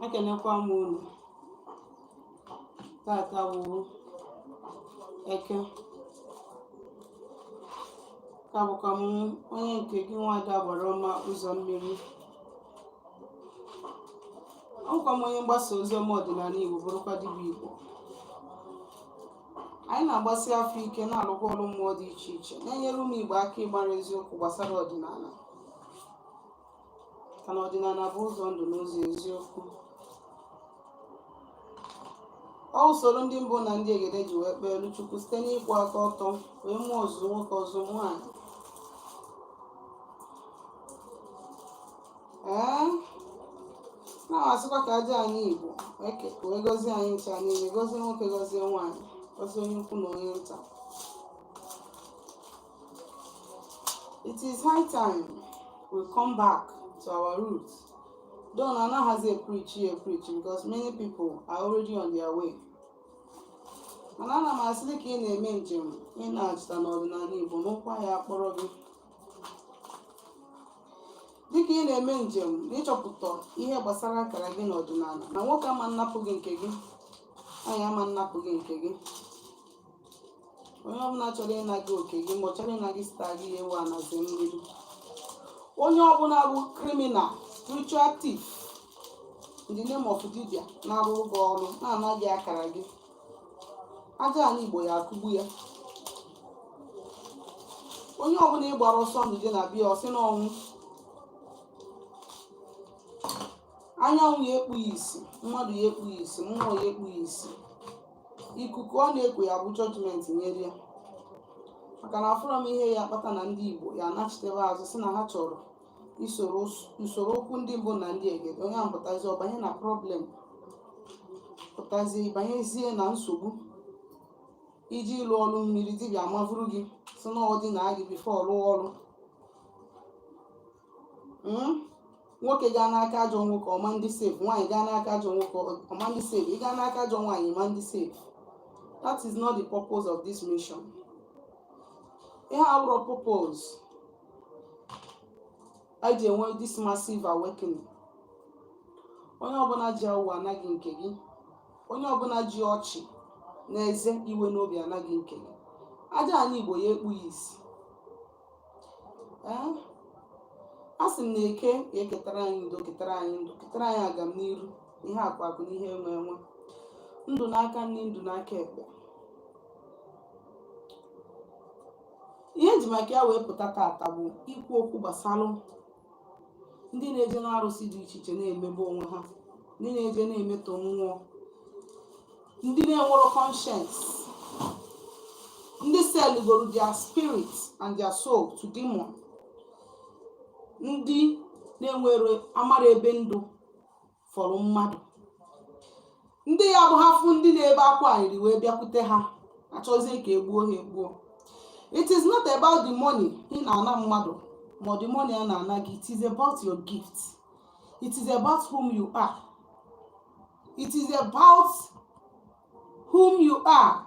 Ekenekwa m unu. Tata bụ Eke. Ka bụkwa m onye nke gị, Nwaada Agbara Ọma Ụzọ Mmiri. Abụkwa m onye mgbasa ozi ọma ọdịnala Igbo, bụrụkwa dibịa Igbo. Anyị na-agbasi afọ ike, na-alụkwa ọrụ mmụọ dị iche iche, na-enyere ụmụ Igbo aka ịgbara eziokwu gbasara ọdịnala, ka na ọdịnala bụ ụzọ ndụ na ụzọ eziokwu. Ọ usoro ndị mbụ na ndị egede ji wee kpee elu Chukwu site n'ịkwụ aka ọtọ wee mụọ ọzụzụ nwoke, ọzụzụ nwaanyị. Ee, na-asịkwa ka aja anị Igbo wee gọzie anyị ncha niile, gọzie nwoke, gọzie nwaanyị, gọzie onye ukwu na onye nta. It is high time we come back to our roots, though na anaghịzi epreach ya epreach because many people are already on their way. Mana ana m asị, dị ka ị na-eme njem ị na-achịta n'ọdịnala Igbo n'ụkwa ya akpọrọ gị, dịka ị na-eme njem n'ịchọpụta ihe gbasara akara gị n'ọdịnala, na nwoke ama nnapụ gị nke gị, nwaanyị ama nnapụ gị nke gị. Onye ọbụla chọrọ ịna gị oke gị, ma ọ chọrọ ịna gị star gị, ya ewu anazi mmiri. Onye ọbụla bụ criminal, spiritual thief in the name of dibia, na-arụrụ gị ọrụ, na-ana gị akara gị, aja ala Igbo ya akụgbu ya. Onye ọbụla ị gbara ọsọ ndụ je na bịa, ọsị n'ọnwụ, anyanwụ ya ekpu ya isi, mmadụ ya ekpu ya isi, mmụọ ya ekpu ya isi, ikuku ọ na-eku ya bụ judgment nyere ya. Maka na afụrọ m ihe ya akpata na ndị Igbo ya anachitebe azụ, si na ha chọrọ isoro usoro okwu ndị mbụ na ndị egede. Onye ahụ pụtazie, ọbanye na problem, pụtazie banyezie na nsogbu. Iji ịlụ ọrụ mmiri, dibịa amavuru gị, si na ọ dị na gị before lụọ ọrụ. Nwoke gaa n'aka ajọ nwoke, ọma ndị safe. Nwaanyị gaa n'aka ajọ nwoke, ọma ndị safe. Ị gaa n'aka ajọ nwaanyị, ma ndị safe. That is not the purpose of this mission. Ihe awụrọ purpose eji enwe this massive awakening. Onye ọbụla ji awụ anaghị nke gị, onye ọbụla ji ọchị na eze iwe n'obi anaghị nke gị, aja ala Igbo ya ekpu ya isi. Ee, a sị m na Eke ya eketara anyị udo, ketara anyị ndụ, ketara anyị agamniru, ihe akụ akụ na ihe enwe enwe, ndụ n'aka nri, ndụ n'aka ekpe. Ihe nji maka ya wee pụta tata bụ ikwu okwu gbasara ndị na-eje n'arụsị dị iche iche na-emegbu onwe ha, ndị na-eje na-emetọ mmụọ, ndị na-enwero conscience, ndị sellgoro their spirit and their soul to demon, ndị na-enwere amara ebe ndụ fọrọ mmadụ, ndị ya bụ ha fụ ndị na-ebe akwa arịrị wee bịakwute ha, achọzie ka egbuo ha egbuo. It is not about the money ị na-ana mmadụ, ma the money a na-ana gị. It is about your gift. It is about whom you are. It is about whom you are.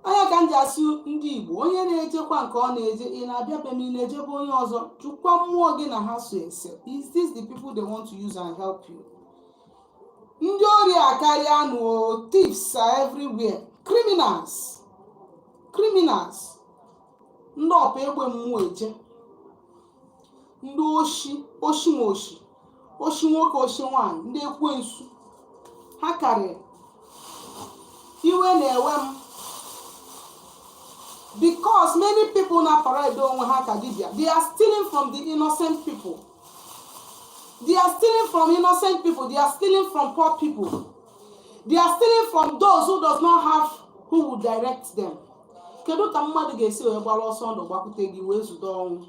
Anya ka m ji asị ndị Igbo, onye na-ejekwa nke ọ na-eje, ị na-abịa be m, ị na-ejebe onye ọzọ, chukwa mmụọ gị na ha so ese. Is this the people they want to use and help you? Ndị ori akarịa nụ. Thieves are everywhere, criminals, criminals, ndị ọpa egbe mmụọ eje, ndị oshi, oshi ma oshi, oshi nwoke, oshi nwaanyị, ndị ekwensu, ha karịrị. Iwe na-ewe m because many people na parade onwe ha ka dibia. They are stealing from the innocent people. They are stealing from innocent people. They are stealing from poor people. They are stealing from those who does not have who will direct them. Kedu ka mmadụ ga-esi wee gbara ọsọ ndụ gbakwute gị wee zudo ọnwụ?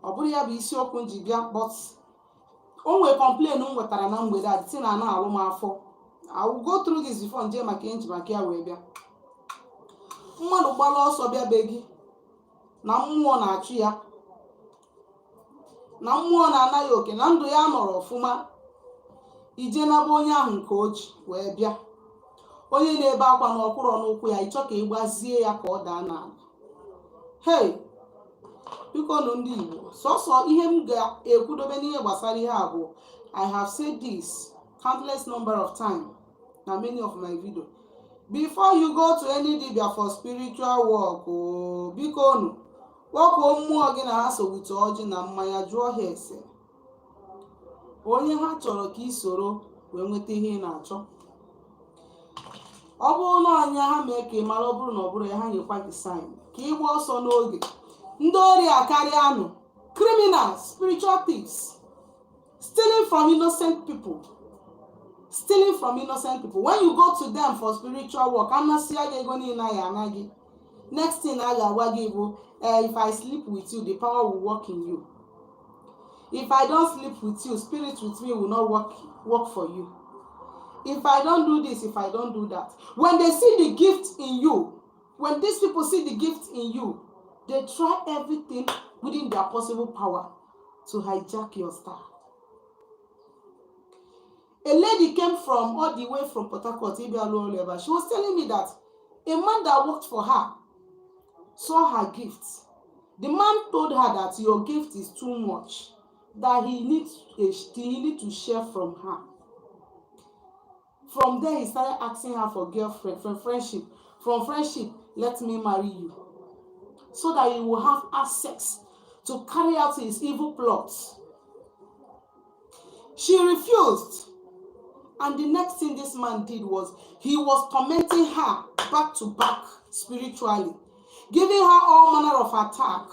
Ọ bụrụ ya bụ isiokwu m ji bịa, but o nwee complain m nwetara na mgbede a si na ana alụ m afọ. I will go through this before nje maka nji maka ya wee bịa. Mmadụ gbara ọsọ bịa be gị na mmụọ na-achụ ya, na mmụọ na-anaghị oke, na ndụ ya nọrọ ọfụma, ije naba onye ahụ nke o ji wee bịa. Onye na-ebe akwa na ọkwụrọ n'ụkwụ ya, ịchọ ka ị gbazie ya ka ọ daa n'ala. Hey, Biko nụ, ndị Igbo, sọsọ ihe m ga-ekwudobe n'ihe gbasara ihe a bụ, I have said this countless number of times na many of my video: before you go to any dibia for spiritual work o, biko nụ, kpọkuo mmụọ gị na ha so wite ọjị na mmanya, jụọ ha ese onye ha chọrọ ka ị soro wee nweta ihe ị na-achọ. Ọ bụrụ na ọnya ha mee ka ị mara, ọ bụrụ na ọ bụrụ ya, ha nyekwa gị sign ka ị gba ọsọ n'oge. Ndị ori akarịa nụ, criminals, spiritual thieves, stealing from innocent people, stealing from innocent people. When you go to them for spiritual work, anasịa gị ego niile a ya ana gị, next thing a ga-agwa gị bụ, "If I sleep with you, the power will work in you. If I don't sleep with you, spirit with me will not work for you. If I don't do this, if I don't do that." When they see the gift in you, when these people see the gift in you, they try everything within their possible power to hijack your star. A lady came from all the way from Port Harcourt ịbịa lụọ ọrụ ebe a. She was telling me that a man that worked for her saw her gift. The man told her that your gift is too much, that he need to share from her. From there, he started asking her for girlfriend, for friendship. From friendship, "Let me marry you," so that he will have access to carry out his evil plots. She refused. And the next thing this man did was he was tormenting her back to back spiritually, giving her all manner of attack.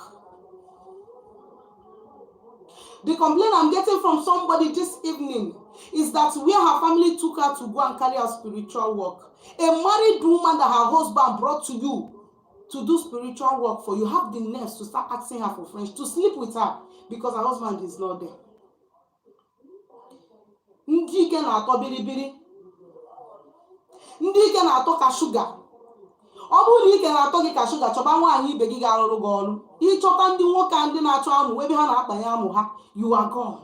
The complaint I'm getting from somebody this evening is that where her family took her to go and carry out spiritual work, a married woman that her husband brought to you to do spiritual work for you, have the nerves to start asking her for friends, to sleep with her because her husband is not there. Ndị ike na-atọ biribiri, ndị ike na-atọ ka shuga. Ọ bụrụ na ike na-atọ gị ka shuga, chọba nwaanyị ibe gị ga-arụrụ gị ọrụ. Ịchọta ndị nwoke a, ndị na-achọ amụ ebe ha na-akpanye amụ ha, you are gone,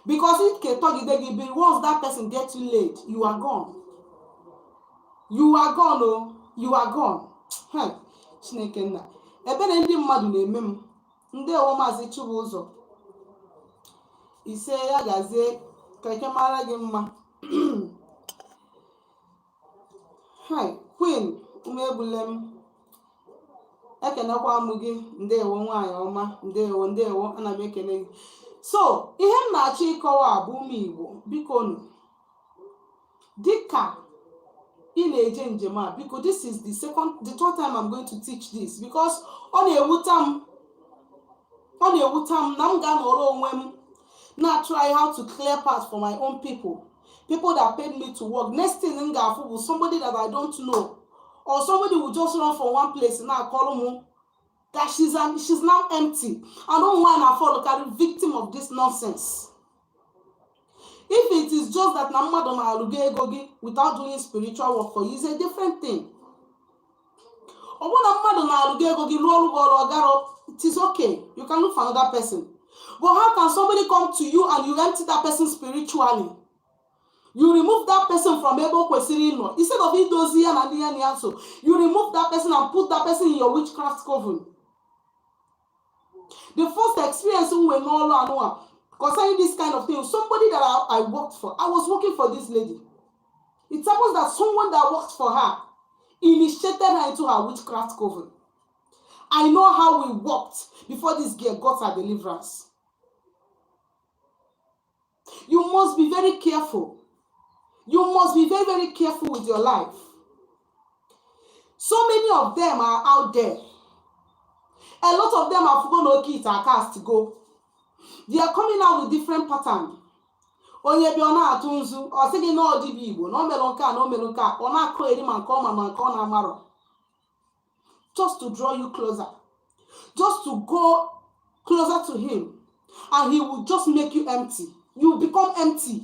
because ike tọgide gị biri. Once that person get you laid, you are gone, you are gone o, you are gone. Hey, Chineke nna, ebere ndị mmadụ na-eme m. Ndewo, Maazị Chibụzọ ise, ya gazie, ka eke mara gị mma. Hi, Queen Umegbule m, ekenekwa m gị. Ndewo, nwaanyị ọma, ndewo, ndewo, ana m ekene gị. So ihe m na-achọ ịkọwa bụ, ụmụ Igbo, biko nụ, dịka ị na-eje njem a, biko, this is the second, the third time I'm going to teach this, because ọ na-ewute m, ọ na-ewute m na m ga-anọrọ onwe m na try how to clear path for my own people, people that paid me to work. Next thing m ga-afụ bụ somebody that I don't know or somebody will just run from one place na-akọrọ m that she's now empty, and ụmụ nwaanyị na-fall carry victim of this nonsense. If it is just that na mmadụ na-alụgo ego gị without doing spiritual work for you, is a different thing. Ọ bụrụ na mmadụ na-alụgo ego gị, lụọ ọrụ gị ọrụ ọgarọ, it is okay, you can look for another person. But how can somebody come to you and you empty that person spiritually? You remove that person from ebe o kwesịrị ịnọ. Instead of idozi ya na ndị ya na ya so, you remove that person and put that person in your witchcraft coven. The first experience m nwere n'ọrụ anụwa concerning this kind of thing, somebody that I worked for, I was working for this lady. It happens that someone that worked for her initiated her into her witchcraft coven. I know how we worked before this girl got her deliverance. You must be very careful. You must be very, very careful with your life. So many of them are out there. A lot of them have gone okay to cast go. They are coming out with different pattern. Onye bịa, ọ na-atụ nzu, ọ sị gị na ọ dibịa Igbo, na o mere nke a, na o mere nke a, ọ na-akọ eri ma nke ọ ma ma nke ọ na-amarọ, just to draw you closer, just to go closer to him, and he will just make you empty. You become empty.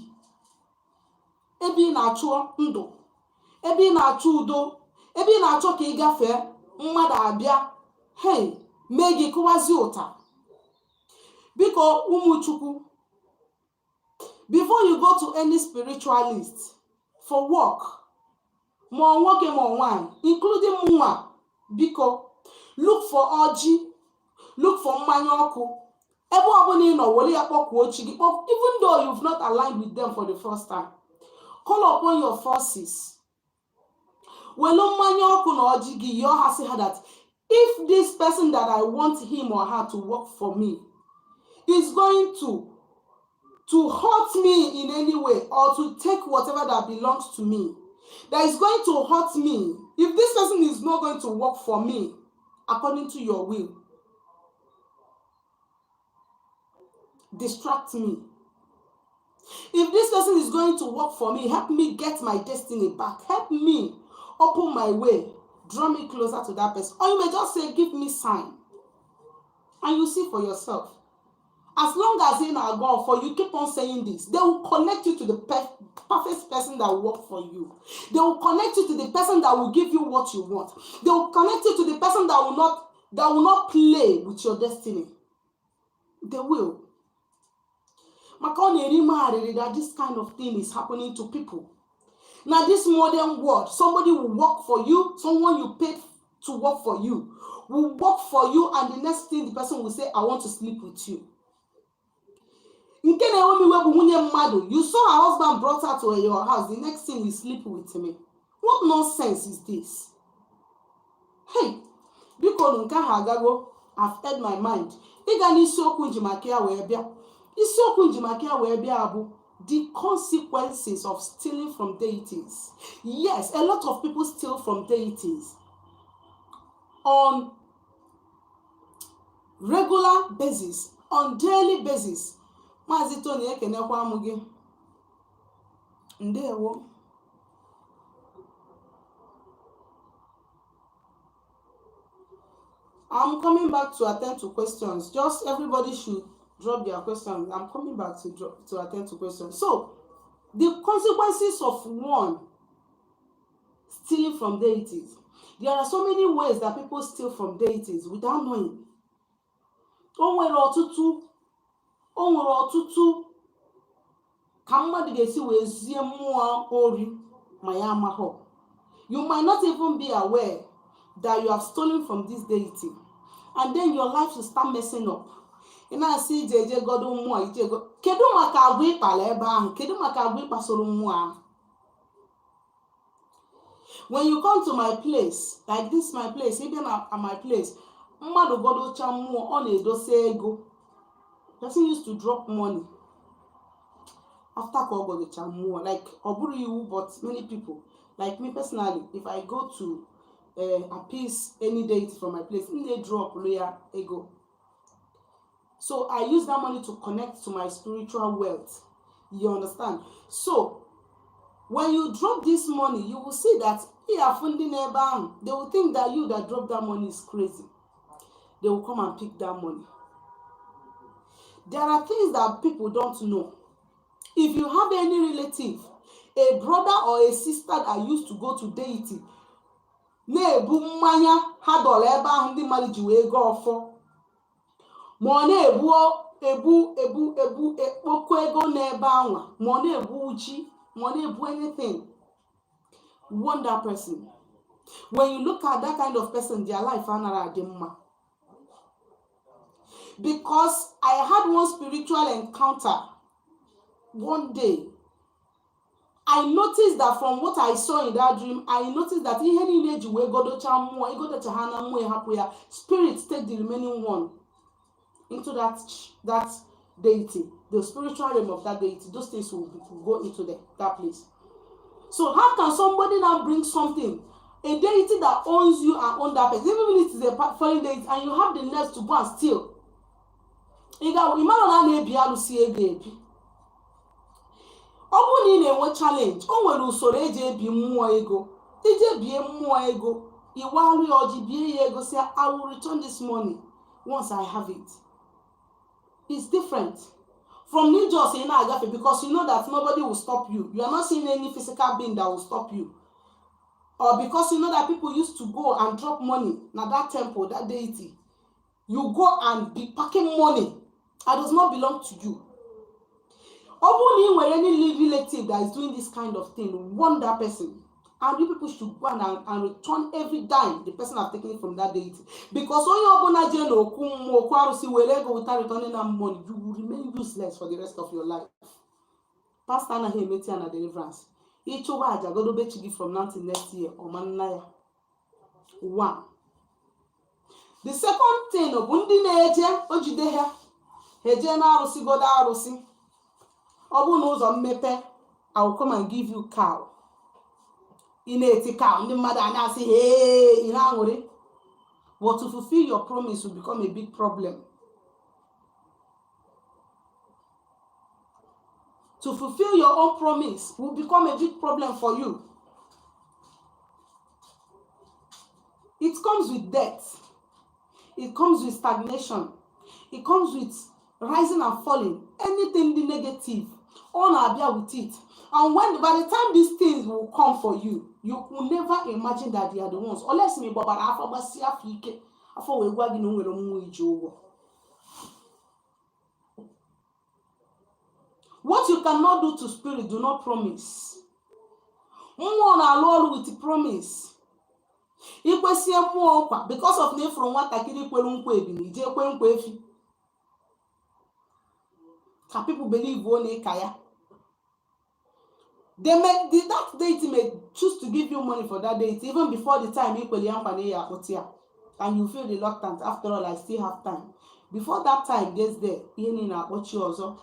Ebe ị na-achọ ndụ, ebe ị na-achọ udo, ebe ị na-achọ ka ị gafee, mmadụ abịa, hey, mee gị kụwazie ụta. Biko, ụmụ Chukwu, before you go to any spiritualist for work, ma ọ nwoke ma ọ nwanyị, including mụnwa, biko, look for ọjị. Look for mmanya ọkụ. Ebe ọbụla ị nọ, were ya kpọkuo chi gị. Even though you've not aligned with them for the first time, call upon your forces. Welu mmanya ọkụ na ọjị gị yọọ ha, sị ha that if this person that I want him or her to work for me is going to hurt me in any way or to take whatever that belongs to me, that is going to hurt me, if this person is not going to work for me according to your will, distract me. If this person is going to work for me, help me get my destiny back. Help me open my way. Draw me closer to that person. Or you may just say, "Give me sign." And you see for yourself. As long as in are gone for you keep on saying this, they will connect you to the perfect person that will work for you. They will connect you to the person that will give you what you want. They will connect you to the person that will not play with your destiny. They will. Maka ọ na-eri m arịrị that this kind of thing is happening to people. Now, this modern world, somebody will work for you, someone you paid to work for you, will work for you, and the next thing the person will say, "I want to sleep with you." Nke na-enwe m iwe bụ nwunye mmadụ. You saw her husband brought her to your house, the next thing you sleep with me. What nonsense is this? Hey, biko nụ, nke ahụ agago. I've heard my mind. Ịga n'isiokwu nji maka ya wee bịa. Isiokwu nji maka ya wee bịa bụ the consequences of stealing from deities. Yes, a lot of people steal from deities on regular basis, on daily basis. Maazị Tony, ekenekwa m gị. Ndewo. I'm coming back to attend to questions. Just everybody should drop their questions. I'm coming back to attend to questions. So, the consequences of one stealing from deities. There are so many ways that people steal from deities without knowing. O nwere ọtụtụ ka mmadụ ga-esi wee zie mmụọ ori ma ya amaghọ. You might not even be aware that you have stolen from this deity, and then your life will start messing up. Ị na-asị ije eje godo mmụọ ije go, kedu maka agwa ịkpara ebe ahụ? Kedu maka agwa ịkpasoro mmụọ ahụ? When you come to my place, like this my place, ịbịa na my place, mmadụ godocha mmụọ, ọ na-edosa ego. Person used to drop money after ka ọ godocha mmụọ. Like, ọ bụrụ iwu, but many people, like me personally, if I go to appease any deity from my place, m na-drop ya ego. So I use that money to connect to my spiritual wealth. You understand? So when you drop this money, you will see that ị afụ ndị n'ebe ahụ, they will think that you that drop that money is crazy. They will come and pick that money. There are things that people don't know. If you have any relative, a brother or a sister that used to go to deity, na-ebu mmanya ha dọrọ ebe ahụ ndị mmadụ ji wee gaa ọfọ, ma ọ na-ebu ebu ebu ebu ekpoko ego n'ebe anwa, ma ọ na-ebu ji, ma ọ na-ebu anything, warn that person. When you look at that kind of person, their life anaghị adị mma. Because I had one spiritual encounter one day, I noticed that from what I saw in that dream, I noticed that ihe niile eji wee godocha mmụọ, igodocha ha na mmụọ, hapụ ya, spirit take the remaining one into that deity, the spiritual realm of that deity. Those things will go into that place. So how can somebody now bring something, a deity that owns you and own that person, even if it is a foreign deity, and you have the nerves to go and steal? Ị ga ị mara na a na-ebi alụsị ego ebi. Ọ bụrụ na ị na-enwe challenge, o nwere usoro eji ebi mmụọ ego. Ije bie mmụọ ego, iwalụ ya ọjị, bie ya ego, sị, "I will return this money once I have it." It's different from just ị na-agafe because you know that nobody will stop you. You are not seeing any physical being that will stop you, or because you know that people used to go and drop money na that temple, that deity. You go and be packing money that does not belong to you. Ọ bụrụ na ị nwere any relative that is doing this kind of thing, warn that person. And you people should go and return every dime the person have taken from that deity, because onye ọbụla jee n'okwu mmụọ, okwu arụsị, were ego without returning that money, you will remain useless for the rest of your life. Pastor anaghị emeti ya na deliverance. Ịchụwa aja godobe chi gị from now till next year, ọma nna ya. One, the second thing bụ ndị na-eje o jide ha, ha eje na arụsị godo arụsị, ọ bụrụ na ụzọ mmepe, "I will come and give you cow." Ị na-eti cow, ndị mmadụ a na-asị, "Hey," ị na-aṅụrị, but to fulfill your promise will become a big problem. To fulfill your own promise will become a big problem for you. It comes with death. It comes with stagnation. It comes with rising and falling. Anything the negative, ọ na-abịa with it. And when by the time these things will come for you, you will never imagine that they are the ones, unless ma ị gbabara afa, gbasie afa ike, afa wee gwa gị na o nwere mmụọ iji ụgwọ. What you cannot do to spirit, do not promise. Mmụọ na-alụ ọrụ with promise. Ikwesie mmụọ nkwa, because of na ịfụrụ nwatakịrị kwere nkwa ebili, ije kwe nkwa efi ka people believe na ịka ya. They may the, that deity may choose to give you money for that deity even before the time ikwere ya nkwa na ya akpụta ya, and you feel reluctant. "After all, I still have time." Before that time gets there, ihe niile akpọchi ọzọ.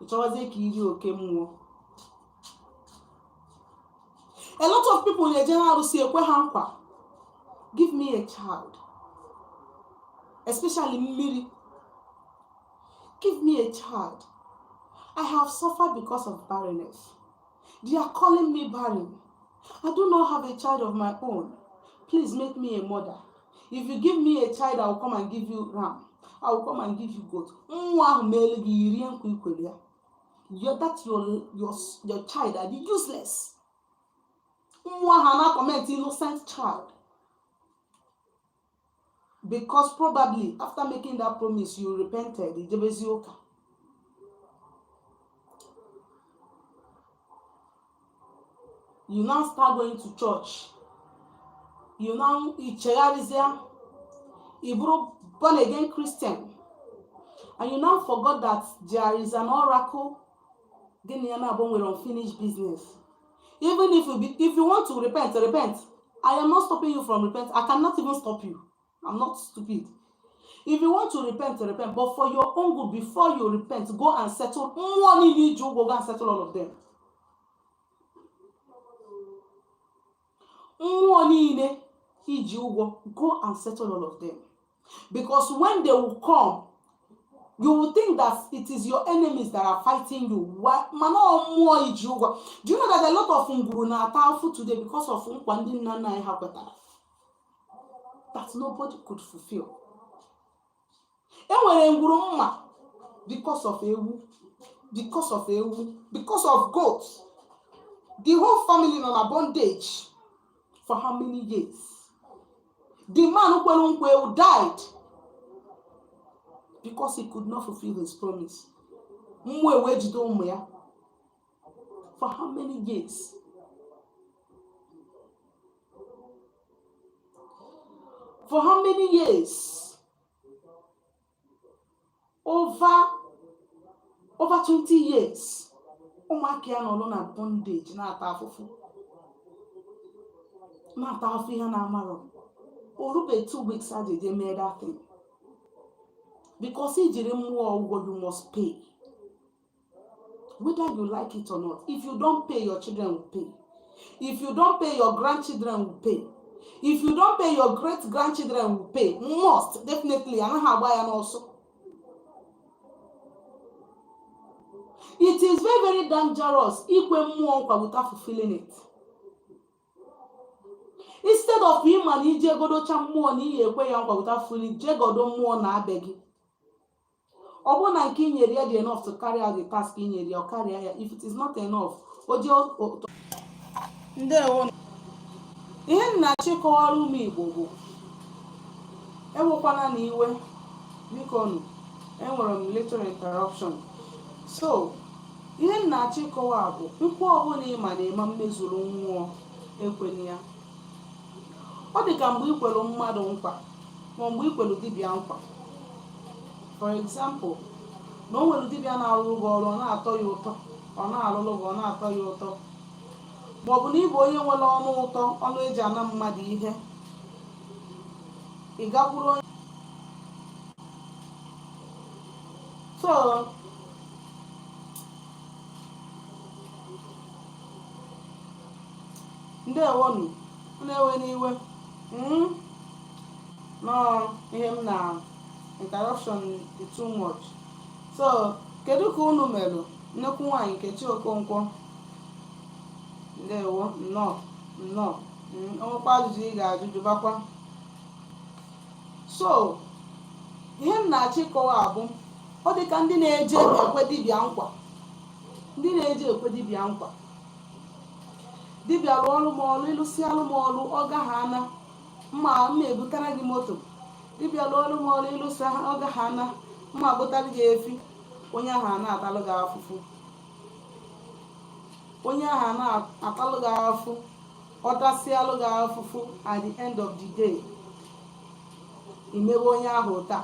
Ị chọwazie ka iri oke mmụọ. A lot of people na-eje na-arụsị ekwe ha nkwa, "Give me a child," especially mmiri, "Give me a child. I have suffered because of barrenness. They are calling me barren. I do not have a child of my own. Please make me a mother. If you give me a child, I will come and give you ram. I will come and give you goat." Nwa ahụ meelu gị irie nkwa ikwere ya. Your, that your child are useless. Nwa ahụ na torment innocent child. Because probably after making that promise, you repented, ijebezi ụka. You now start going to church. You now ichegharịzịa, ị bụrụ born again Christian. And you now forgot that there is an oracle gịnị ya na-abụ nwere unfinished business. Even if you want to repent, repent. I am not stopping you from repent. I cannot even stop you. I'm not stupid. If you want to repent, repent. But for your own good, before you repent, go and settle. Mmụọ niile iji ụgwọ, go and settle all of them. Mmụọ niile iji ụgwọ, go and settle all of them. Because when they will come, you will think that it is your enemies that are fighting you. Mana ọ mmụọ iji ụgwọ. Do you know that a lot of ngwuru na-ata afụ today because of nkwa ndị nna nna anyị ha kwetara that nobody could fulfill? E nwere ngwuru mma because of ewu, because of ewu, because of goat. The whole family nọ na bondage for how many years? The man kwere nkwa ewu died because he could not fulfill his promise. Mmụọ ewee jide ụmụ ya for how many years? For how many years? Over 20 years. Ụmụaka ya nọrọ na bondage na-ata afụfụ, na-ata afụ ihe na-amarọ. O rube 2 weeks a ji eje mee that thing. Because ijiri mmụọ ụgwọ, you must pay. Whether you like it or not. If you don't pay, your children will pay. If you don't pay, your grandchildren will pay. If you don't pay, your great grandchildren will pay. Must, definitely. Anaghị agba ya n'ọsọ. It is very, very dangerous ikwe mmụọ nkwa without fulfilling it. Instead of ịma na ije godocha mmụọ na iyi ekwe ya nkwa without fulfilling, jee godo mmụọ na abịa gị. Ọ bụrụ na nke i nyere ya dị enough to carry out the task i nyere ya, ọ karịa ya. If it is not enough, o jee. Ndewo. Ihe m na-achọ ịkọwara ụmụ Igbo bụ ewekwana na iwe, biko nụ, enwere m little interruption. So Ihe m na-achọ ịkọwa bụ, nkwa ọbụla ị ma na ịma mmezuru mmụọ, ekwena ya. Ọ dị ka mgbe ikwelu mmadụ nkwa, ma mgbe ikwelu dibịa nkwa, for example, na o nwere dibịa na-arụrụ gị ọrụ, ọ na-atọ ya ụtọ, ọ na-arụrụ gị, ọ na-atọ ya ụtọ, ma ọ bụ na ị bụ onye nwere ọnụ ụtọ, ọnụ eji ana mmadụ ihe, ị gakwuru onye. So ndewonu, na-ewe n'iwe nọọ ihe m na interruption dị too much. So kedu ka unu melụ? Nnekwu nwaanyị Nkechi Okonkwo, ndewo, nnọọ, nnọọ. O nwekwa ajụjụ ị ga-ajụ, jụbakwa. So ihe m na-achọ ịkọwa bụ, ọ dị ka ndị na-eje ekwe dibịa nkwa, ndị na-eje ekwe dibịa nkwa, "Dibịa, rụọ ọrụ m ọrụ, ịlụsịalụ m ọrụ, ọ gaghị ana mma mma ebutara gị moto. Dibịa, rụọ ọrụ m ọrụ, ịlụsị, ọ gaghị ana mma butara gị efi." Onye ahụ a na-atalụ gị afụfụ, onye ahụ a na-atalụ gị afụfụ, ọ tasịalụ gị afụfụ. At the end of the day, imebe onye ahụ taa,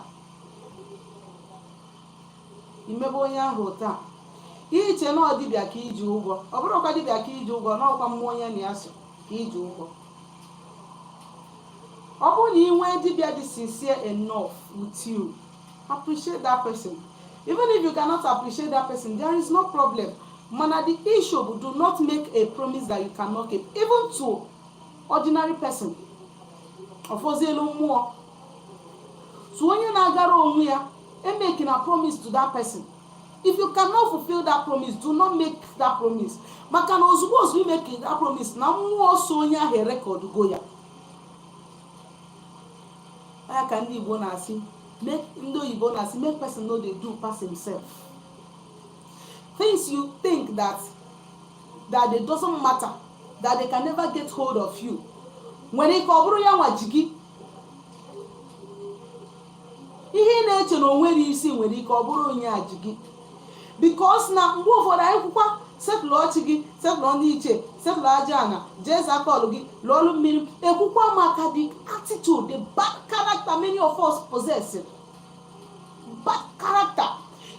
imebe onye ahụ taa. Iche na ọ dibịa ka iji ụgwọ, ọ bụrụkwa dibịa ka iji ụgwọ, n'ọkwa mmụọ onye na ya so ka iji ụgwọ. Ọ bụrụ na ị nwee dibịa dị sincere enough with you, appreciate that person. Even if you cannot appreciate that person, there is no problem. Mana the issue bụ, do not make a promise that you cannot keep, even to ordinary person, ọfọzielu mmụọ. To onye na-agara onwe ya, emake na promise to that person, if you cannot fulfill that promise, do not make that promise. Maka na ozugbo ozugbo make that promise, na mmụọ so onye ahụ erecord go ya. Ya ka ndị Igbo na-asị, ndị oyibo na-asị, "Make person no dey do pass himself." Things you think that it doesn't matter, that they can never get hold of you, nwere ike ọ bụrụ ya nwa ji gị. Ihe ị na-eche na o nwere isi, nwere ike ọ bụrụ onye a ji gị. Because na mgbe ụfọdụ anyị kwukwa, setụlụ ọchị gị, setụlụ ndị iche, setụlụ aja ana, jee zakọlụ gị, lụọlụ mmiri. Ekwukwa maka the attitude, the bad character many of us possess, bad character,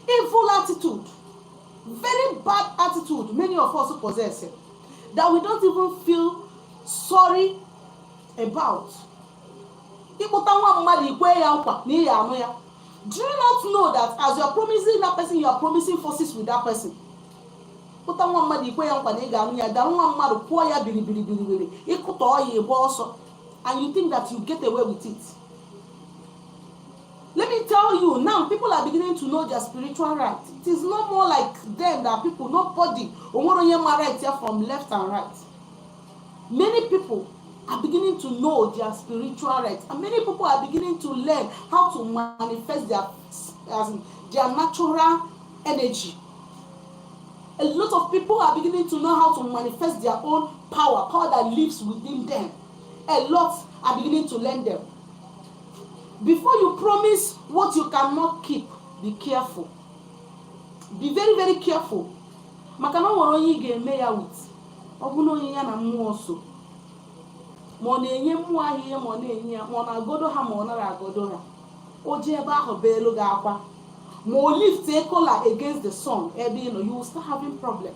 evil attitude, very bad attitude many of us possess that we don't even feel sorry about. Ịkpụta nwa mmadụ, ikwe ya nkwa na ị ya anụ ya. Do you not know that as you are promising that person, you are promising forces with that person? Kpụta nwa mmadụ, ikwe ya nkwa na ị ga-anụ ya, dara nwa mmadụ, kwụọ ya biribiri biribiri, ịkụtọ ya, ịgba ọsọ, and you think that you get away with it. Let me tell you, now people are beginning to know their spiritual right. It is no more like them that people, nobody, onwere onye ma right here from left and right. Many people are beginning to know their spiritual rights, and many people are beginning to learn how to manifest their, as in, their natural energy. A lot of people are beginning to know how to manifest their own power, power that lives within them. A lot are beginning to learn them. Before you promise what you cannot keep, be careful, be very, very careful. Maka na o nwere onye ị ga-eme ya with, ọ bụ na onye ya na mmụọ so, ma ọ na-enye mmụọ ahụ ihe, ma ọ na-enye ya, ma ọ na-agodo ha, ma ọ nara agodo ha, o ji ebe ahụ bee elu gị akwa, ma o lift a kola against the sun ebe ị nọ, you will start having problem.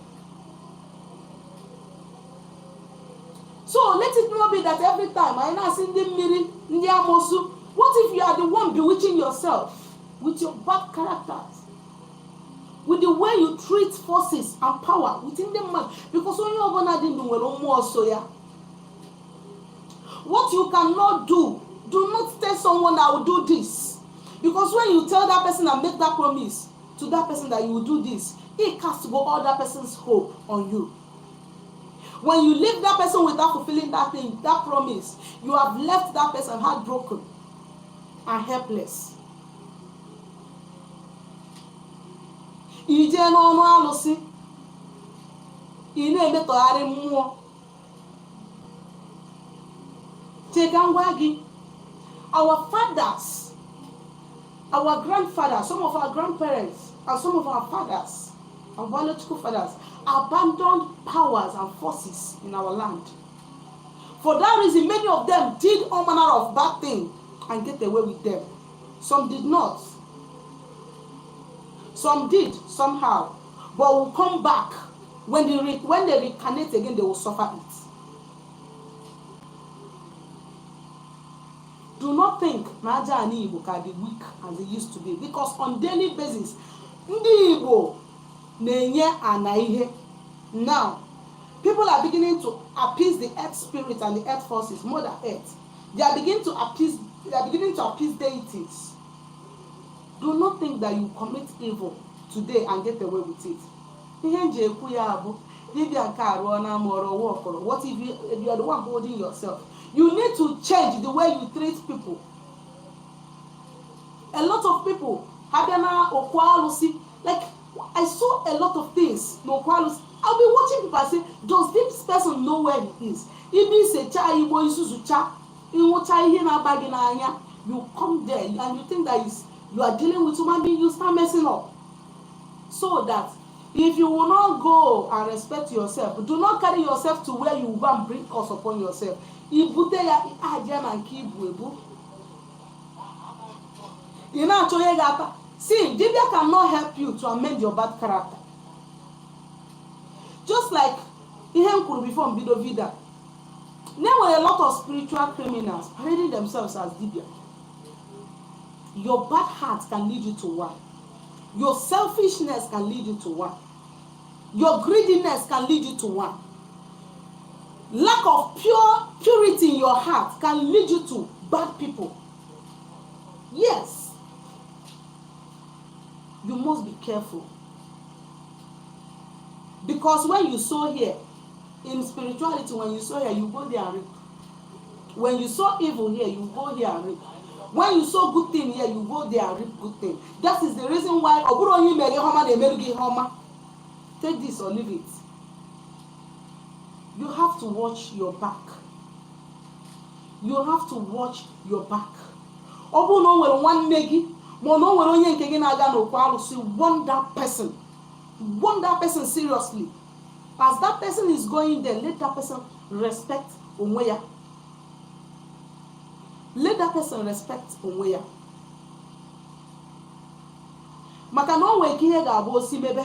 So let it not be that every time anyị na-asị ndị mmiri, ndị amosu. What if you are the one bewitching yourself with your bad characters, with the way you treat forces and power within ndị mmadụ? Because onye ọbụla dị ndụ nwere mmụọ so ya. What you cannot do, do not tell someone, "I will do this." Because when you tell that person and make that promise to that person that you will do this, it cast go all that person's hope on you. When you leave that person without fulfilling that thing, that promise, you have left that person heartbroken and helpless. Ije n'ọnụ alụsị, ị na-emetọgharị mmụọ. Cheka ngwa gị, our fathers, our grandfathers, some of our grandparents and some of our fathers And biological fathers abandoned powers and forces in our land. For that reason, many of them did all manner of bad things and get away with them. Some did not. Some did somehow, but will come back when they reincarnate again, they will suffer it. Do not think na aja ani Igbo ka dị weak as it used to be, because on daily basis, ndị Igbo na-enye ana ihe. Now, people are beginning to appease the earth spirit and the earth forces, Mother Earth. They are beginning to appease deities. Do not think that you commit evil today and get away with it. Ihe m ji ekwu ya bụ dibịa nke a rụọ na ama ọrụ ọwa ọkọrọ. What if you are the one holding yourself? You need to change the way you treat people. A lot of people ha bịa na okwu alụsị, like I saw a lot of things n'okwu alụsị. I'll be watching people and say, "Does this person know where he is?" Ibe isecha igbo isuzucha ịnwụcha ihe na-aba gị n'anya, you come there and you think that you are dealing with human being, you start messing up. So that if you will not go and respect yourself, do not carry yourself to where you go and bring curse upon yourself. Ibute ya aja na nke ibu ebu ị na-achọ onye ga-ata. See, dibia cannot help you to amend your bad character. Just like ihe m kwuru before m bido video, there were a lot of spiritual criminals parading themselves as dibia. Your bad heart can lead you to one, your selfishness can lead you to one, your greediness can lead you to one, lack of pure purity in your heart can lead you to bad people. Yes, you must be careful, because when you sow here in spirituality, when you sow here, you go there and reap. When you sow evil here, you go here and reap. When you sow good thing here, you go there and reap good thing. That is the reason why ọ bụrụ onye mere ihe ọma na-emerụ gị ihe ọma. Take this or leave it. You have to watch your back. You have to watch your back. Ọ bụrụ na o nwere nwanne gị ma ọ na o nwere onye nke gị na-aga n'okwu arụsị, warn that person. Warn that person seriously. As that person is going there, let that person respect onwe ya. Let that person respect onwe ya, maka na o nwere ka ihe ga-abụ osi mebe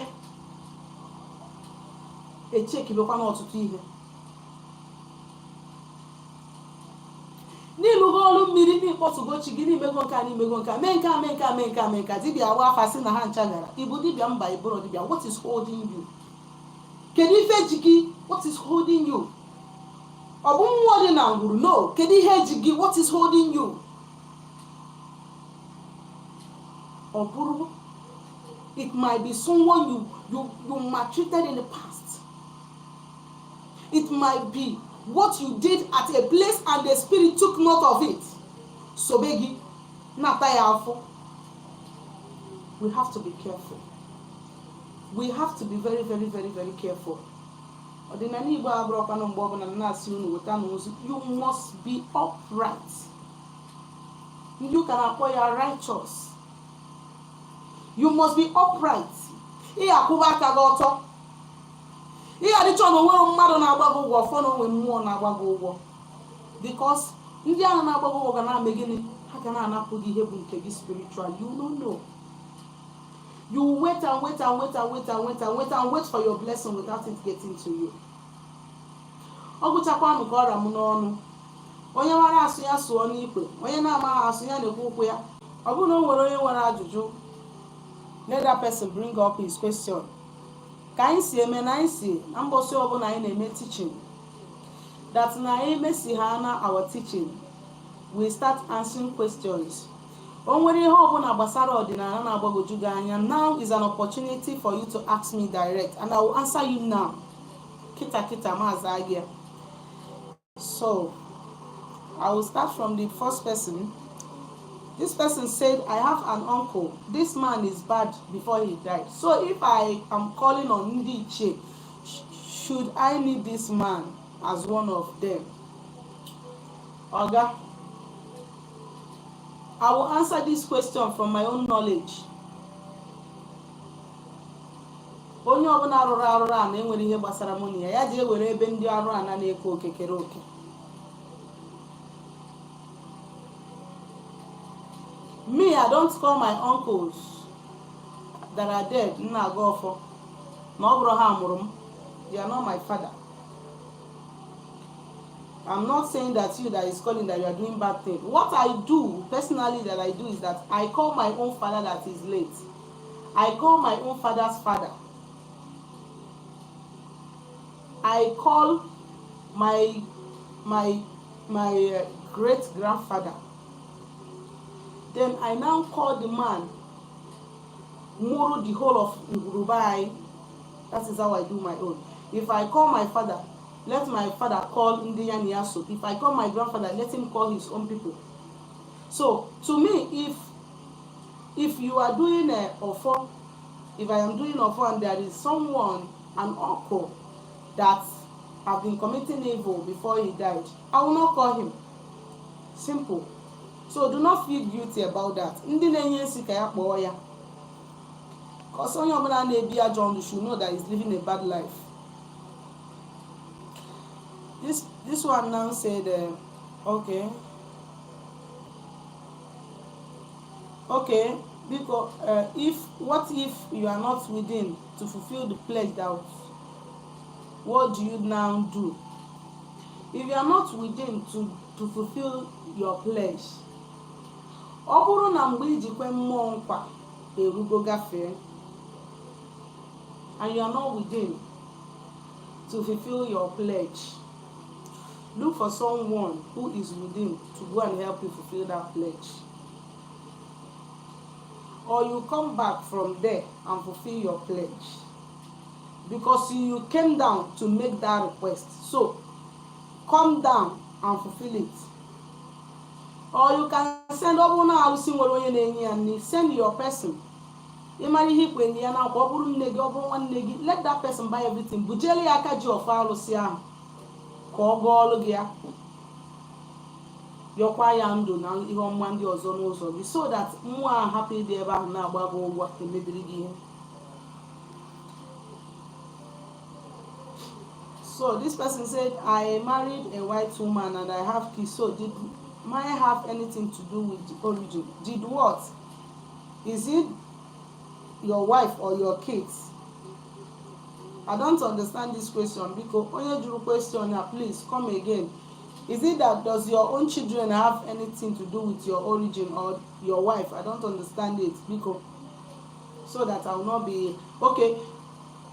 echekibekwa n'ọtụtụ ihe n'ịlụgo ọrụ mmiri, n'ịkpọtụgo chi gị, n'imego nke a, n'imego nke a, mee nke a, mee nke a, mee nke a, mee nke a. Dibịa agba afa sị na ha ncha gara ịbụ dibịa. Mba, ịbụrụ dibịa. What is holding you? Kedu ife ji gị? What is holding you? Ọ bụ mmụọ dị na ngwuru? No. Kedu ihe ji gị? What is holding you? Ọ bụrụ it might be someone you maltreated in the past. It might be what you did at a place and the spirit took note of it, sobe gị na-ata ya afọ. We have to be careful. We have to be very, very, very, very careful. Ọdịnala Igbo abụrụkwanụ mgbe ọbụla m na-asị unu weta n'ozu. You must be upright. Ndị ụka na-akpọ ya righteous. You must be upright. Ị akwụba aka gị ọtọ. Ị ghara na onwere mmadụ na-agba gị ụgwọ ọfọ na onwe mmụọ na-agba gị ụgwọ, because ndị ahụ na-agba gị ụgwọ ga na-ame gịnị? Ha ga na-anapụ gị ihe bụ nke gị spiritual. You no know. You wait and wait and wait and wait and wait and wait and wait for your blessing without it getting to you. Ọ gụchakwanụ ka ọra m n'ọnụ. Onye mara asụ ya sụọ n'ikwe, onye na-amaghị asụ ya na-ekwu okwu ya. Ọ bụrụ na o nwere onye nwere ajụjụ, let that person bring up his question. Ka anyị si eme na anyị si na mbọsị ọbụla anyị na-eme teaching, that na anyị mesi ha na our teaching, we start answering questions. O nwere ihe ọbụla gbasara ọdịnala na-agbagwoju gị anya, now is an opportunity for you to ask me direct and I will answer you now. Kita kita maazị gị ya. So I will start from the first person. This person said, "I have an uncle. This man is bad before he died. So if I am calling on ndị ichie, should I need this man as one of them?" Oga, I will answer this question from my own knowledge. Onye Ọbụla rụrụ arụrụ ana enwere ihe gbasara mụ na ya, ya ji ewere ebe ndị arụ ana na-eke oke kere oke. Me, I don't call my uncles that are dead. M na-agọ ọfọ na ọ bụrọ ha mụrụ m. They are not my father. I'm not saying that you that is calling, that you are doing bad thing. What I do personally, that I do, is that I call my own father that is late. I call my own father's father. I call my great grandfather. Then I now call the man mụrụ the whole of ngwuru be anyị. That is how I do my own. If I call my father, let my father call ndị ya na ya so. If I call my grandfather, let him call his own people. So to me, if you are doing a ọfọ, if I am doing ọfọ and there is someone, an uncle that have been committing evil before he died, I will not call him. Simple. So do not feel guilty about that. Ndị na-enye nsị ka ya kpọọ ya. Cause onye ọbụla na-ebi ajọ ndụ should know that he's living a bad life. This one now said, okay, because if what if you are not within to fulfill the pledge, that what do you now do? If you are not within to fulfill your pledge, ọ bụrụ na mgbe i ji kwe mmụọ nkwa erugo gafee and you are not within to fulfill your pledge, look for someone who is within to go and help you fulfill that pledge, or you come back from there and fulfill your pledge, because you came down to make that request. So come down and fulfill it. Or you can send, ọ bụrụ na arụsị nwere onye na-enye ya nri, send your person. Ị mara ihe ikwenye ya na nkwa, ọ bụrụ nne gị, ọ bụrụ nwanne gị, let that person buy everything, bujere ya aka ji ọfọ arụsị ahụ ka ọ gọọ ọlụ gị ya, yọkwa ya ndụ na ihe ọma ndị ọzọ n'ụzọ gị, so that mmụọ ahụ hapụ ịdị ebe ahụ na-agba gị ụgwọ, emebiri gị ihe. So this person said, "I married a white woman and I have kids. So did mine have anything to do with the origin?" Did what? Is it your wife or your kids? I don't understand this question. Biko, onye jụrụ question a, please come again. Is it that does your own children have anything to do with your origin or your wife? I don't understand it, biko, so that I will not be okay.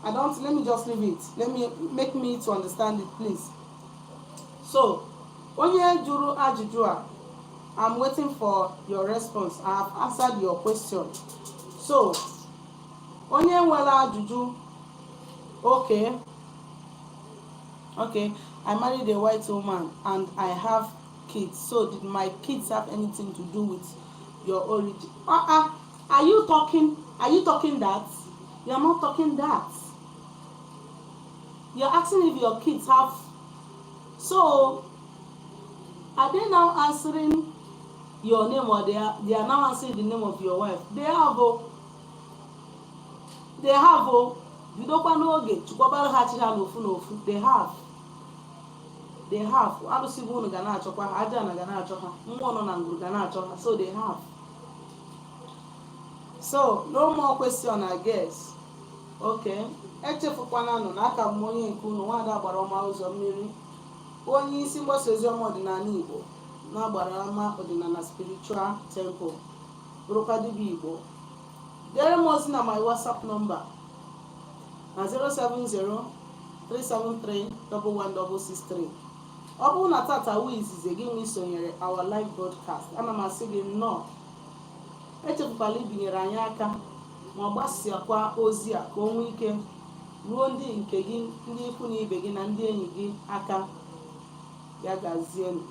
I don't, let me just leave it. Let me make me to understand it, please. So onye jụrụ ajụjụ a, I'm waiting for your response. I have answered your question. So onye nwere ajụjụ, okay, "I married a white woman and I have kids. So did my kids have anything to do with your origin?" Uh-uh. Are you talking that? You are not talking that. You're asking if your kids have. So are they now answering your name or they are now answering the name of your wife? They have, oh. They have, oh. Bidokwa n'oge chukwabara ha chi ha n'ofu n'ofu. They have. They have. Arụsị bụ unu ga na-achọkwa ha, aja na ga na-achọ ha, mmụọ nọ na ngwuru ga na-achọ ha. So they have. So no more question, I guess. Okay. Echefukwana nụ na aka m onye nke unu, nwaada agbara ọma ụzọ mmiri, onye isi mgbasa oziọma ọdịnala Igbo na agbara ọma ọdịnala spiritual temple, bụrụkwa dibịa Igbo. Dere m ozi na my WhatsApp number na 070 373 11663. Ọ bụrụ na tata wụ izizi gị nwe isonyere our live broadcast, ana m asị gị nnọọ. Echefukwala ibinyere anyị aka ma gbasakwa ozi a ka o nwee ike ruo ndị nke gị, ndị ikwu na ibe gị na ndị enyi gị aka. Ya gazienụ.